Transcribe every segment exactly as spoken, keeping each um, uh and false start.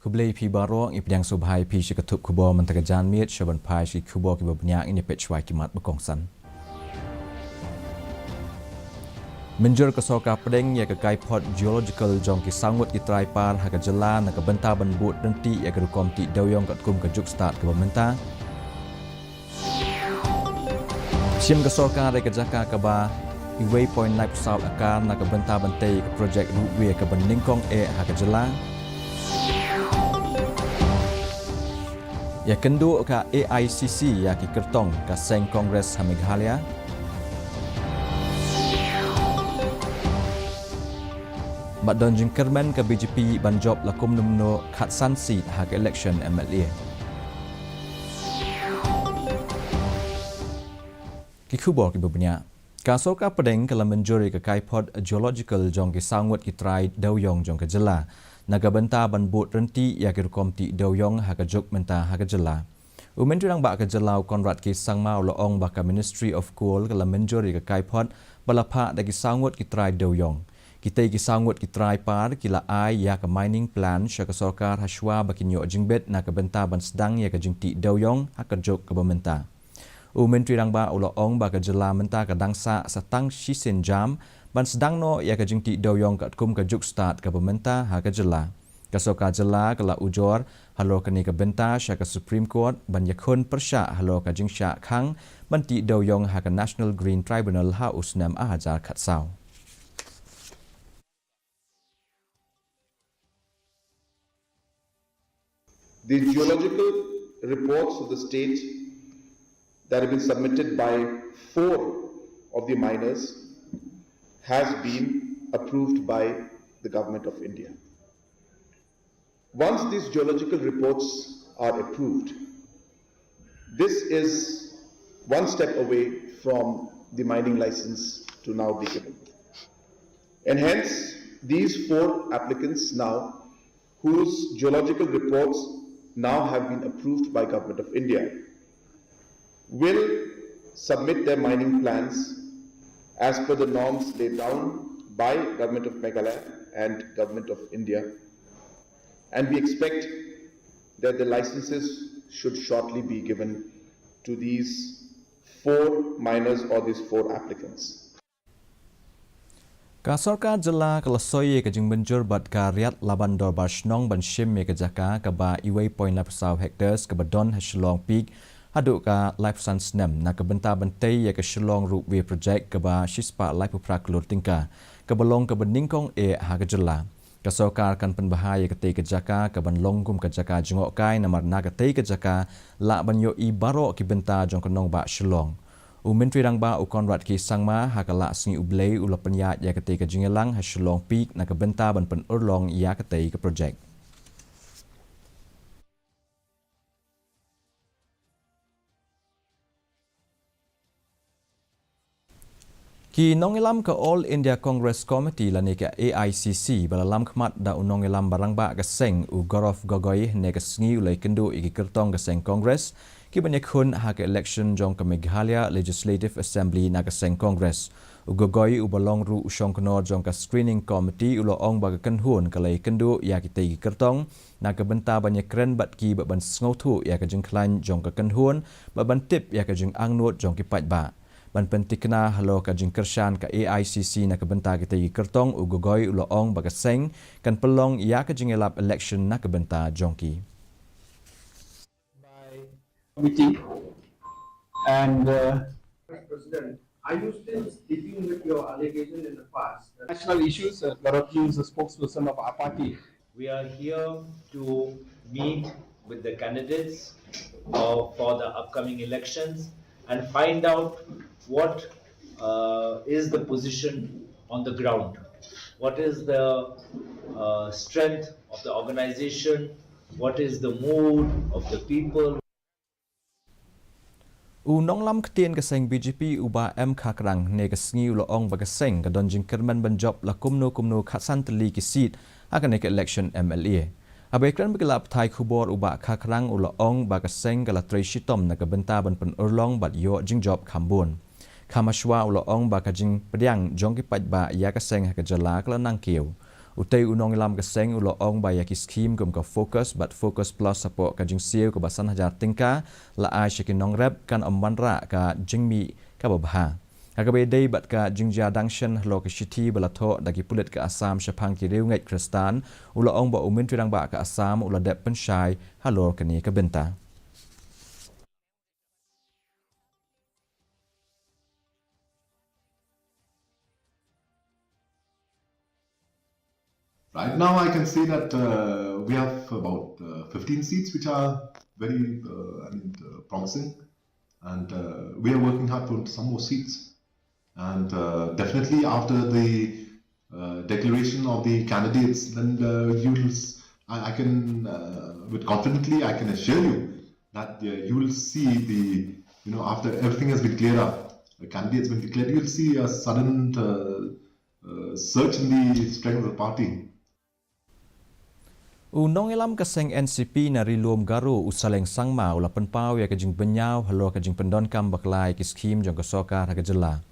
Khublei phi baroh, i pdiang sngewbha ïa phi sha ka thup khubor mynta ka janmiet, sha ban phai sha ki khubor kiba bniah, ngin ïa peit shuwa ki mat ba kongsan. Mynjur ka sorkar pdeng ïa ka kaiphod geological jong ki saw ngut ki trai par ha ka jylla na ka bynta ban bud ryntih ïa ka rukom tih dewïong katkum ka juk stad kaba mynta. Shim ka sorkar ïa ka jaka kaba iwei point nai phew saw akar na ka bynta ban tei ka projek ruh wei kaba nyngkong eh ha ka jylla. Ïakynduh ka A I C C ïa ki kyrtong ka seng Congress ha Meghalaya. Bad don jingkyrmen ka B J P ban jop la kumno kumno khatsan seat ha ka election M L A. Ki khubor kiba bniah. Ka sorkar pdeng ka la mynjur ïa ka kaiphod geological jong ki saw ngut ki trai dewïong jong ka jylla na ka bynta ban bud ryntih ïa ki rukom tih dewïong ha ka juk mynta ha ka jylla. U Myntri Rangbah ka jylla u Conrad K Sangma u la ong ba ka Ministry of Coal ka la mynjur ïa ka kaiphod ba la phah da ki saw ngut ki trai dewïong. Kitei ki saw ngut ki trai par ki la ai ïa ka mining plan sha ka sorkar ha shuwa ba kin ïoh jingbit na ka bynta ban sdang ïa ka jingtih dewïong ha ka juk kaba mynta. U Myntri Rangbah u la ong ba ka jylla mynta ka dang sah sa tang shisien jam ban sdang noh ïa ka jingtih dewïong katkum ka juk stad kaba mynta ha ka jylla. Ka sorkar jylla ka la ujor halor kane ka bynta sha ka Supreme Court ban ïakhun pyrshah halor ka jingshah khang ban tih dewïong ha ka National Green Tribunal ha u snem ar hajar khatsaw. The geological reports of the state that have been submitted by four of the miners has been approved by the Government of India. Once these geological reports are approved, this is one step away from the mining license to now be given. And hence, these four applicants now, whose geological reports now have been approved by Government of India, will submit their mining plans as per the norms laid down by Government of Meghalaya and Government of India. And we expect that the licenses should shortly be given to these four miners or these four applicants. Ka sorkar jylla ka la soi ïa ka jingmynjur bad ka Riat Laban Dorbar Shnong ban shim ïa ka jaka kaba iwei point laiphew saw hectares kaba don ha Shillong Peak haduh ka laiphew san snem na ka bynta ban tei ïa ka Shillong Ropeway Project kaba shispah laiphew phra klur tyngka, kaba long kaba nyngkong eh ha ka jylla. Ka sorkar kan pynbha ïa katei ka jaka kaban long kum ka jaka jngohkai namar na katei ka jaka lah ban ïohi baroh ki bynta jong ka nongbah Shillong. U Myntri Rangbah u Conrad K Sangma ha ka la sngi U Blei u la pynïaid ïa katei ka jingïalang ha Shillong Peak na ka bynta ban pynurlong ïa katei ka project. Ki nongïalam ka All India Congress Committee lane ka A I C C ba la lam khmat da u nongïalam ba rangbah ka seng u Gaurav Gogoi hynne ka sngi u la ïakynduh ïa ki kyrtong ka seng Congress kiban ïakhun ha ka election jong ka Meghalaya Legislative Assembly na ka seng Congress. U Gogoi uba long ruh u shongknor jong ka screening committee u la ong ba ka kynhun ka la ïakynduh ïa kitei ki kyrtong na ka bynta ban ïakren bad ki bad ban sngewthuh ïa ka jingkhlaiñ jong ka kynhun bad ban tip ïa ka jingangnud jong ki paidbah. Ban pyntikna halor ka jingkyrshan ka A I C C na ka bynta kitei ki kyrtong, u Gogoi u la ong ba ka seng kan pynlong ïa ka jingïalap election na ka bynta jong ki. By committee and, uh, President, are you still sticking with your allegation in the past that national issues, uh, Gaurav Ji is a spokesperson of our party? We are here to meet with the candidates, uh, for the upcoming elections and find out what, uh, is the position on the ground. What is the, uh, strength of the organization? What is the mood of the people? U nonglam ktien ka seng B J P u Bah M Kharkrang hynne ka sngi u la ong ba ka seng ka don jingkyrmen ban jop la kumno kumno khatsan tylli ki seat ha kane ka election M L A. Haba ïakren bad ki lad pathai khubor u Bah Kharkrang u la ong ba ka seng ka la trei shitom na ka bynta ban pynurlong bad ïoh jingjop kham bun. Kham hashwa u la ong ba ka jingpdiang jong ki paidbah ïa ka seng ha ka jylla ka la nang kiew. Utei u nongïalam ka seng u la ong ba ïa ki skhim kum ka FOCUS bad FOCUS Plus hapoh ka jingsiew kaba san hajar tyngka la ai sha ki nongrep kan ym wanrah ka jingmih kaba bha. Ha kaba ïadei bad ka jingjia dang shen halor ka shithi ba la thoh da ki pulit ka Assam shaphang ki riewngeit Khristan, u la ong ba u Myntri Rangbah ka Assam u la dep pynshai halor kane ka bynta. Right now, I can say that uh, we have about uh, fifteen seats, which are very, uh, I mean, uh, promising, and uh, we are working hard for some more seats. And uh, definitely, after the uh, declaration of the candidates, then uh, you'll, s- I, I can, uh, with confidently, I can assure you that uh, you will see the, you know, after everything has been cleared up, the candidates been declared, you'll see a sudden uh, uh, surge in the strength of the party. U nongïalam ka seng N C P na Ri Lum Garo u Saleng Sangma u la pynpaw ïa ka jingbynñiaw halor ka jingpyndonkam bakla ïa ki skhim jong ka sorkar ha ka jylla.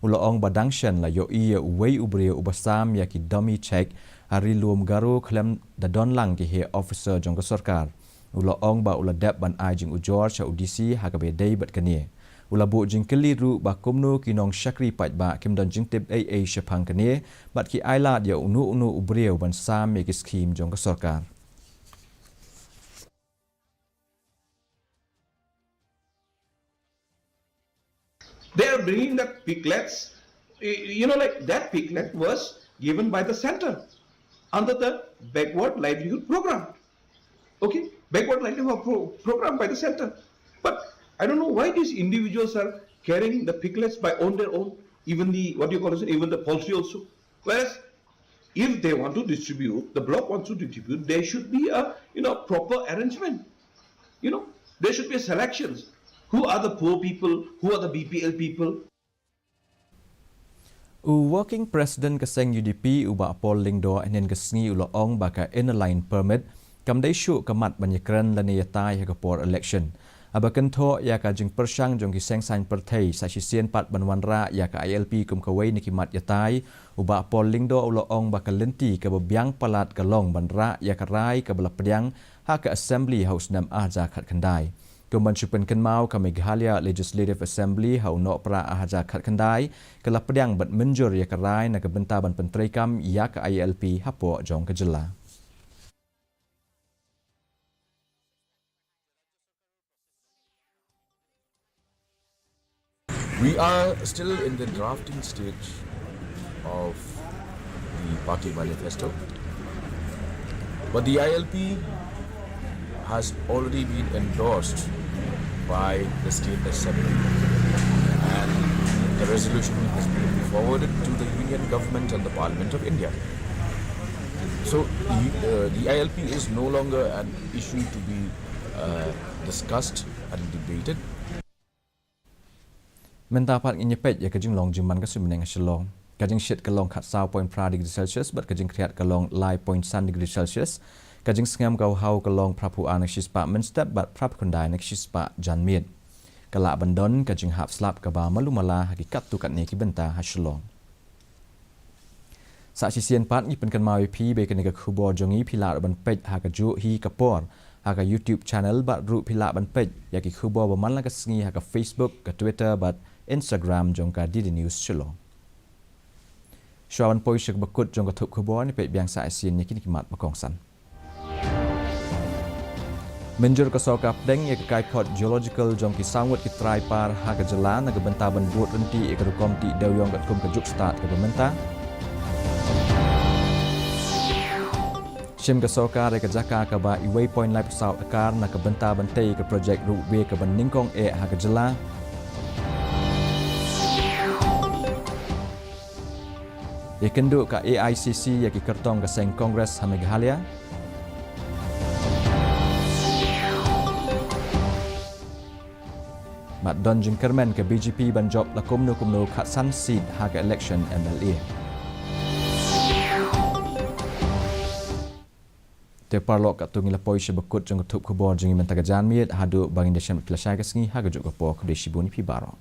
U la ong ba dang shen la ïohi ïa uwei u briew uba sam ïa ki dummy cheque ha Ri Lum Garo khlem da don lang ki heh officer jong ka sorkar. U la ong ba u la dep ban ai jingujor sha u D C ha kaba ïadei bad kane. U la buh jingkylli ruh ba kumno ki nongshakri paidbah kim don jingtip ei ei shaphang kane bad ki ailad ïa uno uno u briew ban sam ïa ki skhim jong ka sorkar. They are bringing that piglets, y- you know, like that piglet was given by the center under the backward livelihood program. Okay, backward livelihood pro- program by the center. But I don't know why these individuals are carrying the piglets by on their own, even the, what do you call it, even the poultry also. Whereas if they want to distribute, the block wants to distribute, there should be a, you know, proper arrangement. You know, there should be a selections. Who are the poor people? Who are the B P L people? U Working President ka seng U D P u Bah Paul Lyngdoh hynnin ka sngi u la ong ba ka Inner Line Permit kam dei shuh ka mat ban ïakren lane ïatai ha ka por election. Haba kynthoh ïa ka jingpyrshang jong ki seng saiñ pyrthei sa shisien pat ban wanrah ïa ka I L P kum kawei na ki mat ïatai, u Bah Paul Lyngdoh u la ong ba ka lynti kaba biang palat ka long ban rah ïa ka rai kaba la pdiang ha ka Assembly ha u snem ar hajar khatkhyndai. Kum ban shu pynkynmaw, ka Meghalaya Legislative Assembly ha u Nohprah ar hajar khatkhyndai ka la pdiang bad mynjur ïa ka rai na ka bynta ban pyntreikam ïa ka I L P hapoh jong ka jylla. We are still in the drafting stage of the party manifesto, but the I L P has already been endorsed by the State Assembly, and the resolution has been forwarded to the Union Government and the Parliament of India. So the, uh, the I L P is no longer an issue to be uh, discussed and debated. Mynta pat ngin ïa peit ïa ka jinglong jingman ka suiñ bneng ha Shillong. Ka jingshit ka long khatsaw point phra degree Celsius bad ka jingkhriat ka long lai point san degree Celsius. Ka jingsngem ka haw ka long phraphew ar na ka shispah mynstep bad phraphew khyndai na ka shispah janmiet. Ka lah ban don ka jinghap slap kaba malu mala ha ki katto katne ki bynta ha Shillong. Sa shisien pat ngi pynkynmaw ïa phi ba ïa kane ka khubor jong ngi phi lah ruh ban peit ha kajuh hi ka por ha ka YouTube channel bad ruh phi lah ban peit ïa ki khubor ba man la ka sngi ha ka Facebook, ka Twitter bad Instagram jong ka D D News Shillong. Shuwa ban poi sha kaba kut jong ka thup khubor, ngi peit biang sa shisien ïa kine ki mat ba kongsan. Mynjur ka sorkar pdeng ïa ka kaiphod geological jong ki saw ngut ki trai par ha ka jylla na ka bynta ban bud ryntih ïa ka rukom tih dewïong katkum ka juk stad kaba mynta. Shim ka sorkar ïa ka jaka kaba uwei point lai phew saw akar na ka bynta ban tei ïa ka projek ropeway kaba nyngkong eh ha ka jylla. Ïakynduh ka A I C C ïa ki kyrtong ka seng Congress ha Meghalaya. Bad don jingkyrmen ka B J P ban jop la kumno kumno khatsan seat ha ka election M L A. Te paralok, katto ngi la poi sha ba kut jong ka thup khubor jong ngi mynta ka janmiet, haduh ba ngin ïashem bad phi lashai ka sngi ha kajuh ka por, khublei shibun ïa phi baroh.